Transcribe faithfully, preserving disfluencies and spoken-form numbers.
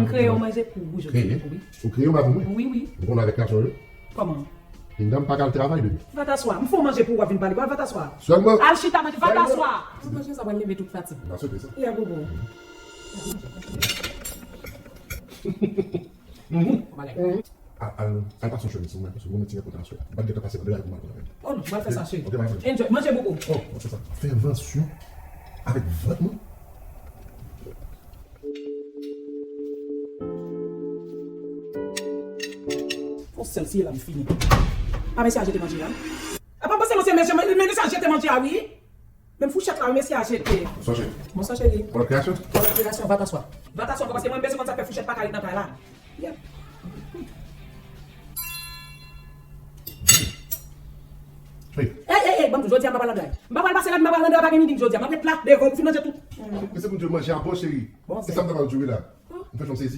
M kreye yon manje pou ou jodi. Kreye? Wi. Ou kreye yon bagay pou mwen? Wi, wi. Ou konn avèk gason yo? Kòman? Pinga m pa ka al travay demen. Vataswa, m fè w manje pou ou, w ap vin pale. Pral Vataswa. Sèlman. Al chita manje. Vataswa. Tout manje sa pral leve tout fatig. M pa swete sa. Lè bobo. Mhm. Al, al, al pase yon chemiz pou mwen, paske mwen ti repòtaj sou la. M pa t gentan pase nan degaj pou m al pran avè l. Oh non, m al fè sa, cheri. Ok, bye, bye. Enjoy, manje bobo. Oh, ok, sa. Fè envansyon avèk vant mwen. Fon sèl siye la m fini. Pa mesye a jete manje a. Apa m panse non se mesye, men mesye a jete manje a wi. Menm fouchèt la wi mesye a jete. Bonswa cheri. Bonswa cheri. Bon kreyasyon. Bon kreyasyon, Vataswa. Vataswa, paske mwen m bezwen konn sa k fè fouchèt pa ka ret nan kay la. Yep. Hey. Ey, ey, ey, ban m di w, jodi a m pa pral nan dray. M pa pral pase la, m pa pral nan dray, pa gen meeting jodi a. M ap ret la, devan, pou fin manje tout. Men se pou m di w manje a bon, cheri. Bon, se sa m ta pral di w wi la. M fè jwenn sezi.